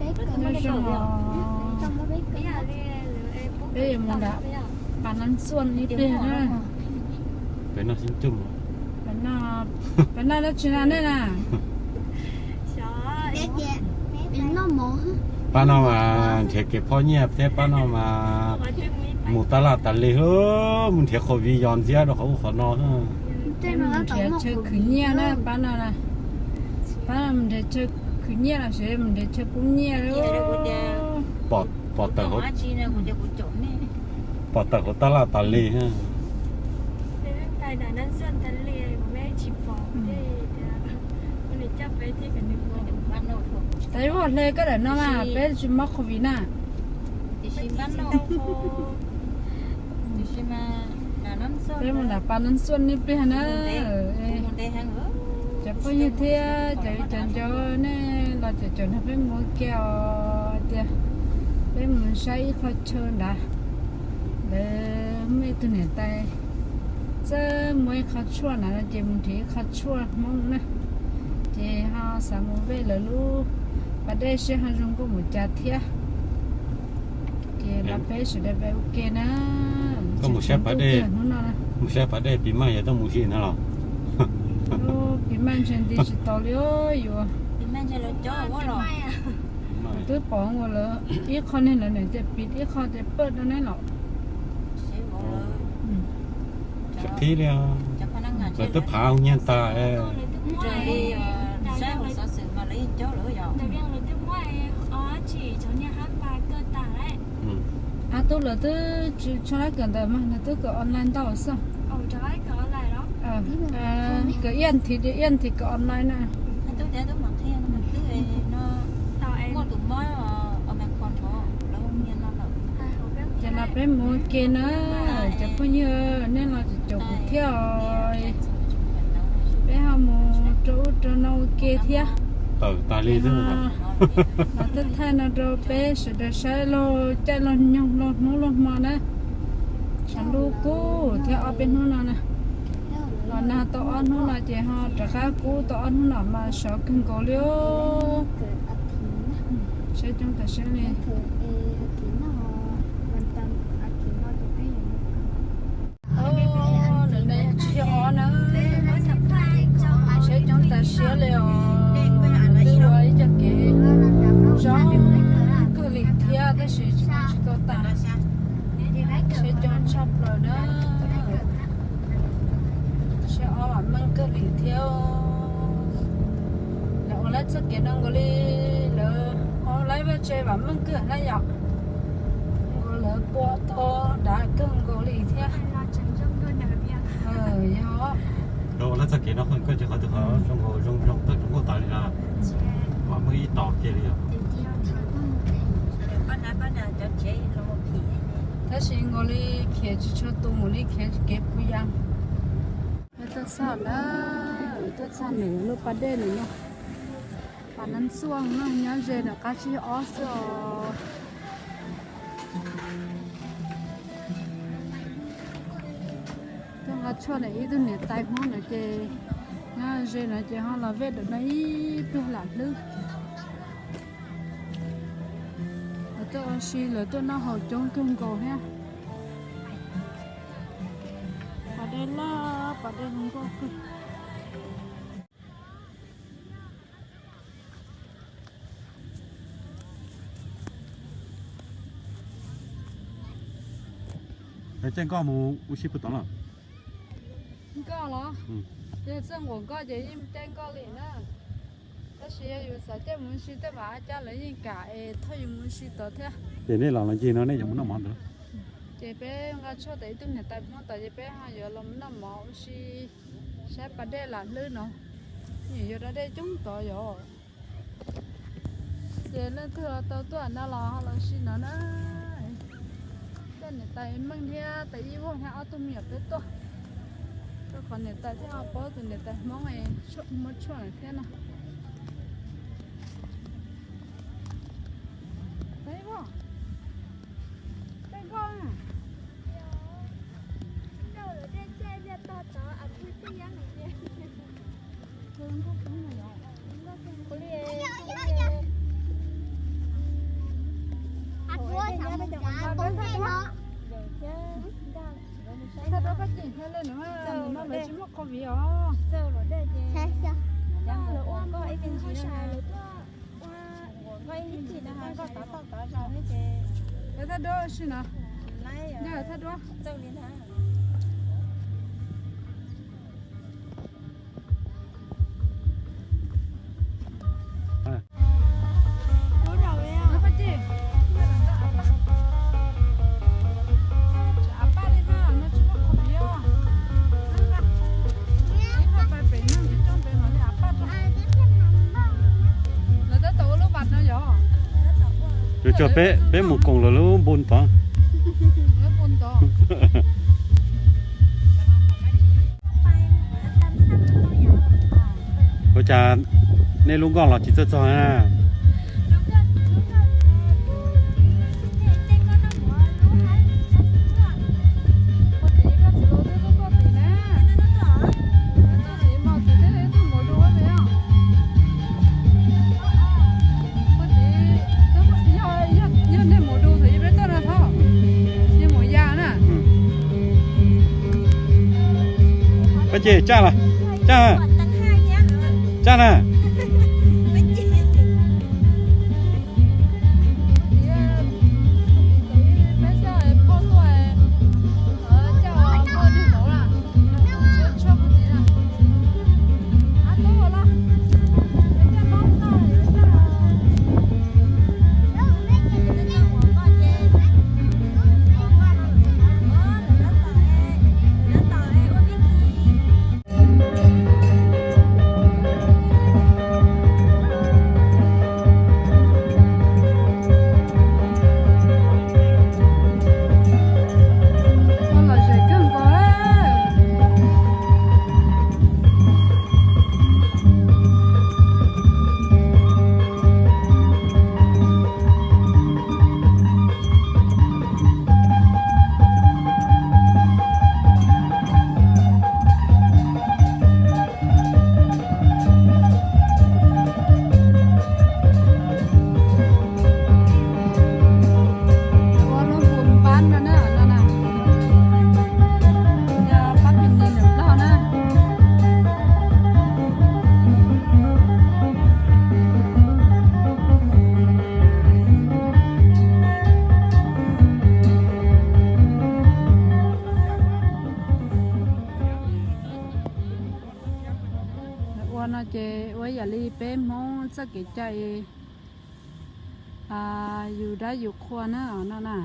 Nyob zoo os, peb yuav mus nram Pas Nab Xuaj ib pliag na. Pem no, pem no dab tsi no nej na? Pab no mas nrhiav kev phob nyiaj thiab, pab no mas mus tab laj tas li, mus nrhiav qhov viv yos ntxiab rau qhov ub qhov no. Peb mus nrhiav chaw khwv nyiaj na pab no na. Pab no mus nrhiav chaw khwv nyiaj los sis mus nrhiav chaw pub nyiaj. Pom tawm hauv, pom tawm hauv tab laj tas li. Tab ib voj hle koj daim no mas peb tsis mob covid na. Peb mus nram Pas Nab Xuaj ib pliag na. Cov phooj ywg thiab cov viv cov ncaus nej los caum caum nrog peb mus ua ke os. Tias peb mus saib ib qho chaw nrad, lawv muaj ib tug niam tais txawj muab ib qho tshuaj na no ces mus nrhiav ib qho tshuaj Hmoob na. Ces ho xav mus vej lawv lub pas dej seb ho zoo nkauj mus cas thiab. Ces los peb sawv daws peb ua ke na. Koj mus saib pas dej, mus saib pas dej pis maj yog tuaj mus sim no los? Pis maj ntshe nti tsis tau li yuav. Twb pom ua lawv ib qho niag lawv niam tias pis ib qho tias pawj rau neb los. Tsis qhib li, lawv twb phav nyiaj tas. Ab tub lawv twb tsis tshua lab kawm ntawv mas lawv twb kawm online ntau xwb. Kawm ib thiv ib thiv kawm online na. Ces no peb mus ua ke na, cov phooj ywg nej los caum kuv thiab os. Peb ho mus rau ub rau no ua ke thiab. Tawm tas li xwb. Los thaij thaij no rau peb sawv daws saib laug caij laug nyoog laug hnub laug hmo na. Tshav ntuj kub thiab ob peb hnub no na. Los nag tau ob hnub no ces ho rov qab kub tau ob hnub no mas sov kawg nkaus li os. Saib coob tas siab li. Ntawm no yog tsib caug ob na. Saib coob tas siab li os. Twb ua ib co kev zoo kawg li thiab tab sis tsis tau tas. Saib coob tshaj plaws na. Saib ob vam meej kawg li thiab. Lawv ua lab txoj kev no nkaus li, lawv ua lab vaj tse vam meej kawg na yom. Nkaus lawv pua tau dav kawg nkaus li thiab. Yog. Lawv ua lab txoj kev no koj tsis qhov twg qhov zoo nkaus zoo zoo tawm zoo nkauj tas li na. Vam meej ib tog kiag li yom. Tab sis nkaus li khiav tsis tshua tus, nkaus li khiav tsis kev puv yas. Tuaj txog na, tuaj txog nws lub pas dej nws no. Pas Nab Xuaj no nyob ze nram qab tsib caug ob xwb os. Tuaj nqa tshuaj ntawm ib tug niam tais Hmoob no ces nyob ze no ces ho los vej ntawm no ib pliag lam hlwb. Lawv tuaj ua si lawv tuaj noj haus coob kawg nkaus thiab. Pas dej loj, pas dej zoo nkauj kawg. Caij nkoj mus ua si puag tod los? Nkoj los? Yog txawj nquas nkoj ces yeej caij nkoj li na. Tab sis yog yus xav caij mus ua si tej mas ab cab lawv yeej kam es thauj yus mus ua si tod thiab. Ces nej los los ncig no nej yuav mus noj mov ntawd. Ces peb nqa tshuaj tas ib tug niam tais Hmoob tod ces peb ho yuav los noj mov ua si saib pas dej lam hlwb no. Nyuam yaus da dej coob tod yom. Ces leej twg tau tuaj no los ho los sim no na. Tuaj niam tais Meej thiab tais Ib Vuag thiab ob tug me nyuam peb tuaj. Rau qhov niam tais thiaj ho paub tus niam tais Hmoob muab tshuaj thiab no. Tais Ib Vuag, tais Nkauj na. Thaj duab Paj Cim thiab Lej no mas tsis muaj covid os. Lawv thaj duab si no. Yog thaj duab. Yuav coj peb, peb mus koom lawv lub npoo tod. Ua cas nej lub nkoj los tsis txawj txog na? Paj Cim, tsaj los, tsaj, tsaj na. Ua lub npoo npab no na, no na. Yog pab pim nis nws plog na. Ua no ces ua yam li peb Hmoob txoj kev cai, yus dab yus qhua na no na.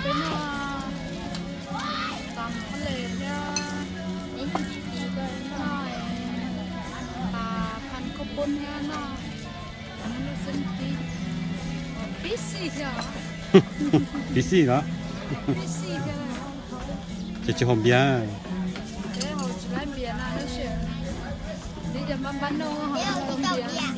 Peb noj tas khob les thiab, noj pas phaj khaub poob thiab noj lub xeeb tib, pib xij thiab. Pib xij no. Pib xij thiab. Ces tsis haus npias. Haus tsis laib npias no tab sis li cas npab npab noj haus tsis laib npias.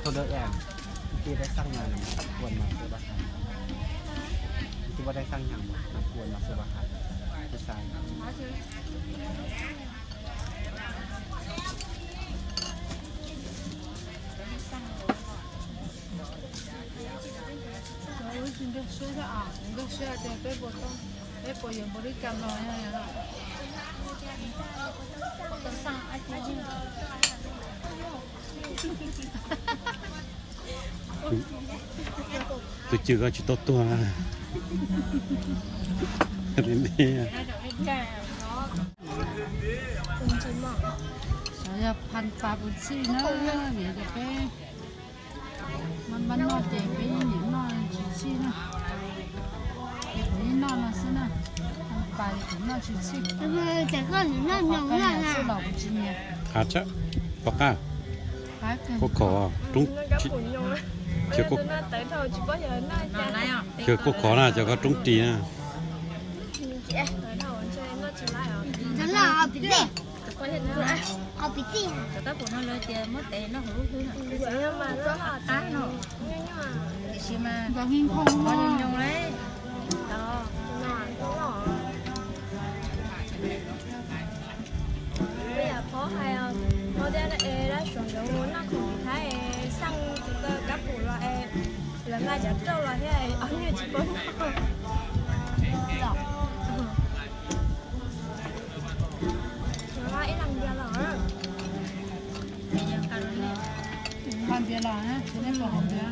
Thôi đợi em, kia đã sang nhà này, quần mà tôi bắt hàng. Tôi bắt đang sang nhà mà, quần mà tôi bắt hàng. Tôi sai. Nkag siab tias peb puas tau, peb puas yuav npaum li cas los. Tus cwj koj tsis tau tuag. Xyov yog phan pas puas txhij na, vim tias peb npaj noj ces peb yeej nyiam noj tsis txhij na. Ces kuv yeej noj no xwb na, phan pas ces kuv noj tsis txhij. Xwb los kuv tsis nyiam. Qab, pom qab, kuj khov, roob, kuj khov na, cov koj roob ris na. Tiam sis mas nyoos nyoos li. Peb yam phob hais, phob thiab es lab suav nkawd mus noj khoom tim Thaib es xaj tus kab pum los es lawv nqa cov rauj los thiab ob niag tsis paub noj. Ib leeg npias los, nqa npias los, nej puas hais npias?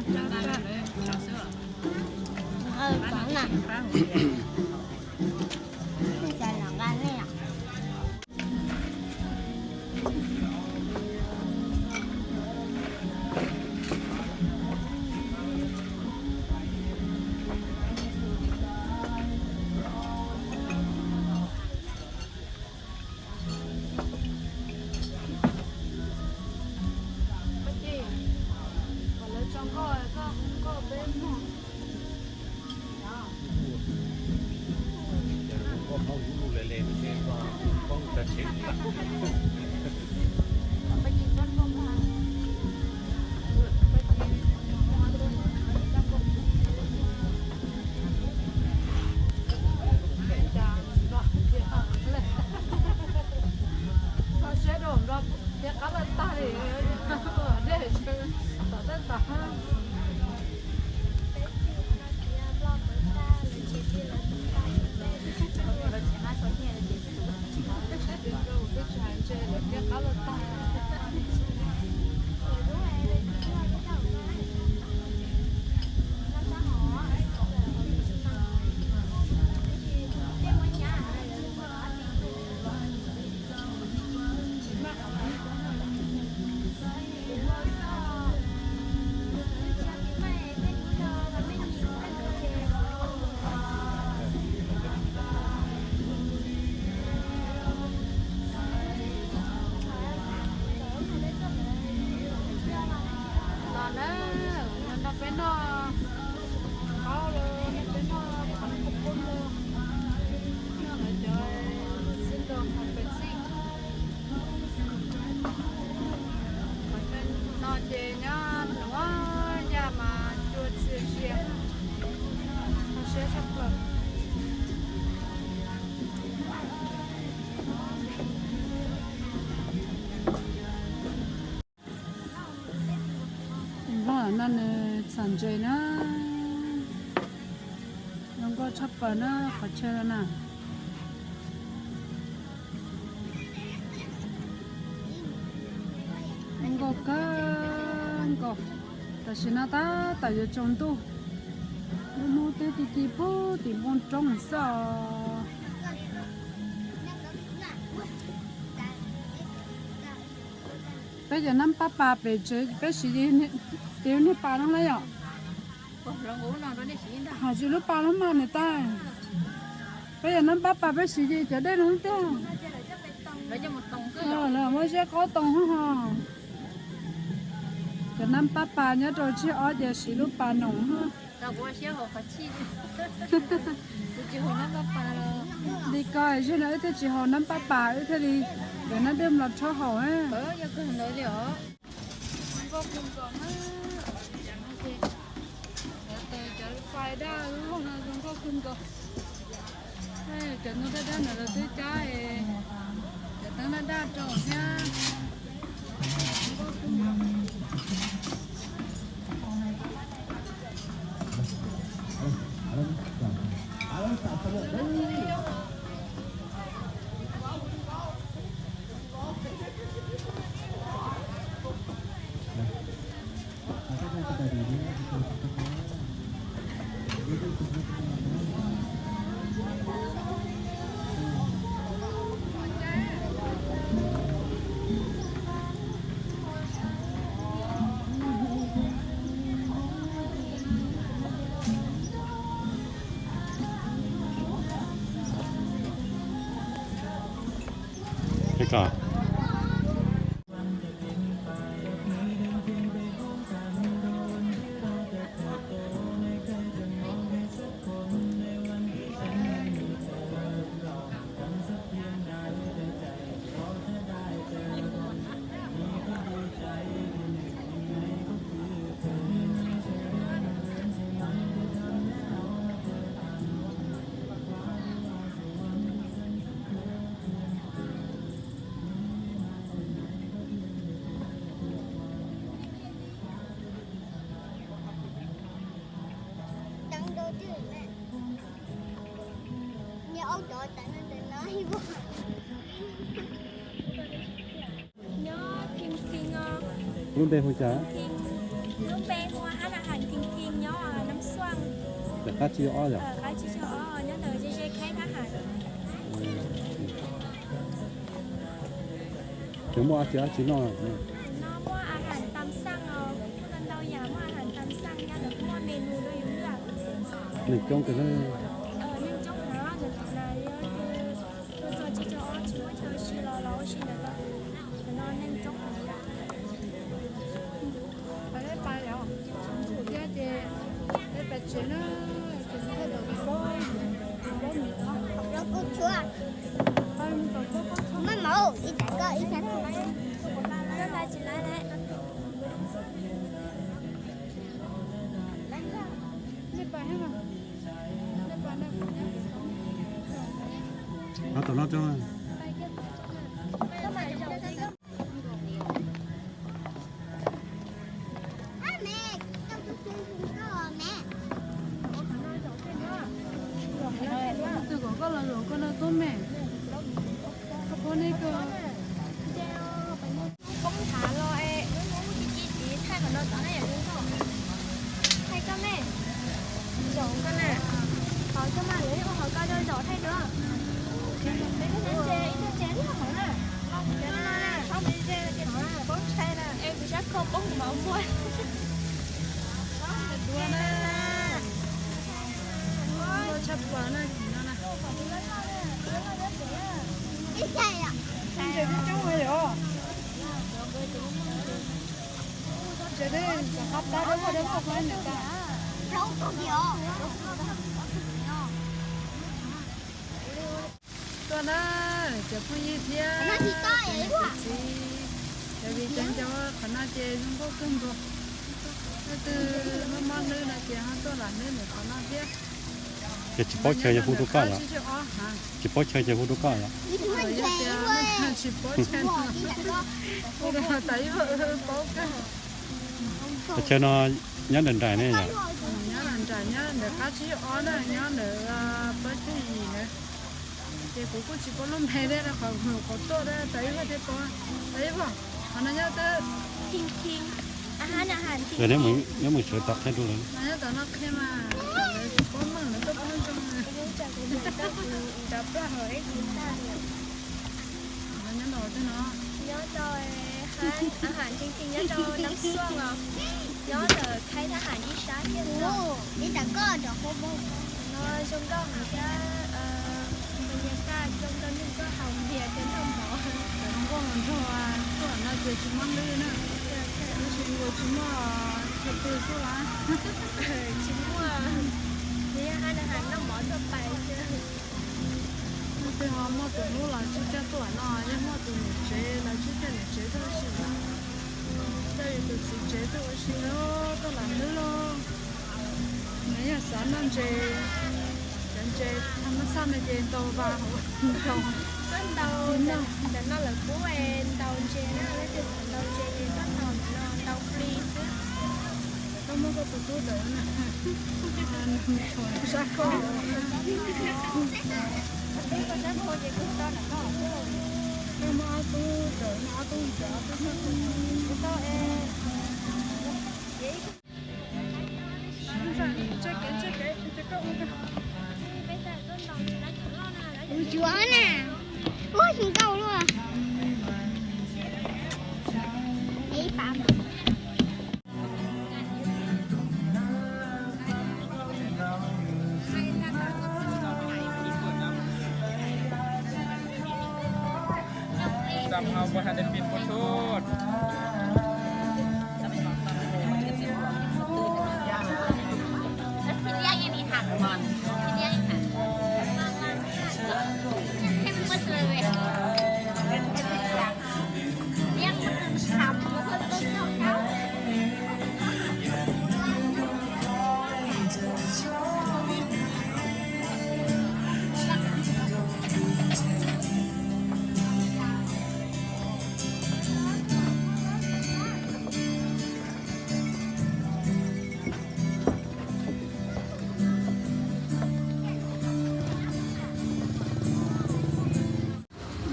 Siab dua nrog thiab qab lawm tag li, dej tom tej tom. Los na, nrog peb noj, nrog peb noj qhov qub qub, noj lawv cov xib nrog qhov pes xij. No ces nyob nuav yaj mas cua txias zias, kho siab tshaj plaws. Npog no nws txhom ntses na, zoo nkauj tshaj plaws na qhov chaw no na. Zoo nkauj kawg nkaus. Tam sim no tab tom yuav tsaus ntuj, lub hnub twb ti ti puag tim npoo roob xwb os. Cov nab pab pas pem tsev peb siv ces yog niag pas no na yom. Hais tsis lub pas no mas niam tais. Peb cov nab pab pas peb siv ces cov dej no tiag. Lawv muab zeb qob toos ho. Cov nab pab pas nyob rau tsiab ob ces siv lub pas noom. Li ko zej no wb thiaj tsis haus nab pab pas, wb thiaj li cov nab dej los rhaub haus. Cov fais daj lub no zoo nkauj kawg nkaus. Cov ntoo daj daj no los twb cab cov teeb daj daj rau thiab. Lub npe hu cas? Lub npe hu hab na has Khee Khee nyob Nam Xuaj. Qab tsib caug ob yom? Qab tsib caug ob nyob ntawm ze ze kheb hab has. Ces muaj dab tsi dab tsi noj? No muaj a has tam xaj os, muaj ntau yam, muaj a has tam xaj nyob ntawd, muaj menu rau yus nyiam. Neeg coob kawg na. Neeg coob heev, tus nas yog tus tuaj txog tsib caug ob tsis muaj chaw ua si los los ua si ntawm no, ntawm no neeg coob heev. Peb pais os, tseem tsum thiab ces peb pais tsev na, ces thaj dam paub, paub mis no. Maj mauv, ib tas koj ib sab tug. Nej pais, nej pais, nej pais. Ob tom no tso. Tus kom koj los zaum koj no tuaj me. Koj phob neb koj. Poob thav los es lub hnub ci ci tid thaij qhov no tod na yom. Thaij koj me, zaum koj na. Qhov koj mas lawv ua qhov koj zaum thaij dua. Peb lub hnub ces ib tug ces ib qhov na. Cov no na, poob tshai na. Es kuv sab kho poob kuv mam ua. Dua na. Tshaj plaws na, no na. Ntses coob coob yom. Ntses dej, cov qab plab dawb vog dawb vog qhov niam tais. Tuaj na, cov phooj ywg thiab cov niam cov txiv, cov viv ncaus ncaus, qhov no ces zoo nkauj kawg nkaus. Leej twg mob mob hlwb no ces ho tuaj lam hlwb ntawm qhov no thiab. Ces tsis paub chaw ces hu rau koj yom? Tsis paub chaw ces hu rau koj yom? Yog tias tsis paub chaw no, hu rau tas ib paub kawg. Chaw no nyob ntawm nraim ne yom? Nyob ntawm nraim, nyob ntawm qab tsib ob na, nyob ntawm pab tsib yim na. Ces kuv kuj tsis paub lub npe thiab, qhov qhov tuaj tas ib paub thiab, tas ib paub. Qhov no nyob twb, neb mus sawv tom qhia rau lawv. Nyob tom no qhia mas, lawv tsis paub meej, lawv tuaj paub zoo. Nyob no, nyob no. Ahav nkees nkees nyob rau Nam Xuam os, nyob ntawm Khaib Thab Ham ib sab thiab xwb. Ib tam koj cov qhov no zoo nkauj heev thiab, bas nyas kaj zoo rau neeg tuaj haus npias thiab noj mov. Cov nkauj nraug tuaj no ces tsis muaj hlwb na, tab sis nkaus tsis muaj chaw pw xwb las. Tsis muaj, nws yog hab na has noj mov tuaj pais xwb. Leej twg ho muaj tus hlub los tsib caug tuaj no, yog muaj tus niam tsev los tsib caug niam tsev tuaj ua si na. Coj yus tus txiv tsev tuaj ua si, tuaj lam hlwb lauj. Nws yog xav noj ntses, cov ntses thas mas xaj no ces ntaus vas hauv ntaus. Tuaj ntaus, ntawm no lawv pub ntaus ntses na, leej twg xav ntaus ntses ces tuaj ntaus ntawm no, ntaus plig xwb. Koj muab koj tus tub ntawd na, nws tshuav sab koj. Koj muab ob tub ntawd, ob tub ntawd, ob tub sab koj. Tus tsuav na, ua zoo nkauj luaj. Ib pab. Txam hau puas has des pis puas tsuj.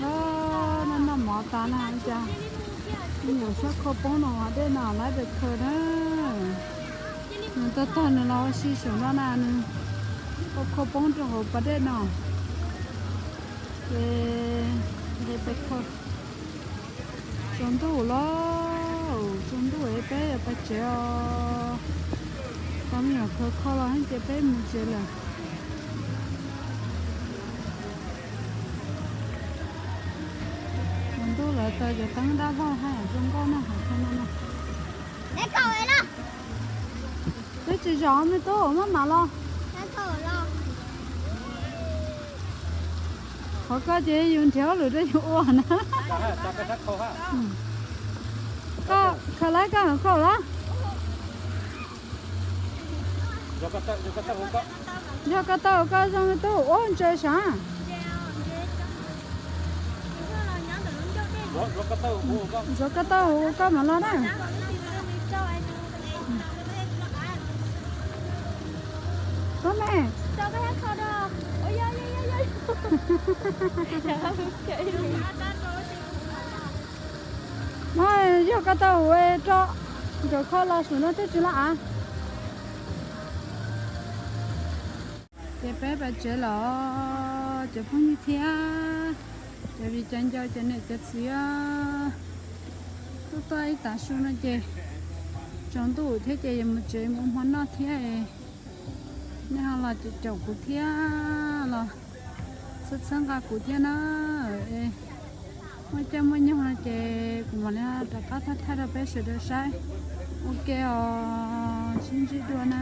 Noj noj mov tas na, cas me nyuam sab khau poob no hauv dej no lawv pes khaws na. Nws tag tag nws los ua si saum no na, nws ua khau poob rau hauv pas dej no. Ces nqis pes khaws. Tsaus ntuj los, tsaus ntuj es peb yuav pais tsev os. Tau me nyuam khaws kho los ces peb mus tsev lawm. Tsaus ntuj lawm, taws cov teeb dab vog haj yam zoo nkauj na, hauv thaj no na. Peb tsis zom me tub, maj mam los. Qhov koj ces yus nrhiav hauj lwm rau yus ua na. Koj khaws lawm, koj khaws lawm. Yog koj tau koj zoo me tub, ua ntses sav. Ntxuav koj tau hu koj mam los na. Koj me. Mas yog koj tau hu rau, nkawd kho los saum no twb tsis los av. Ces peb pais tsev los cov phooj ywg thiab cov viv cov ncaus cov niam cov txiv, tuaj tuaj ib tav su no ces tsaus ntuj thiab ces yuav mus tsev mus ua hmo noj thiab. Nej ho los caum kuv thiab los txhawb txhawb nqa kuv thiab na. Muaj caij muaj nyoog no ces kuv mam li rov qab thaij thaij rau peb sawv daws saib ua ke os, sib ntsib dua na.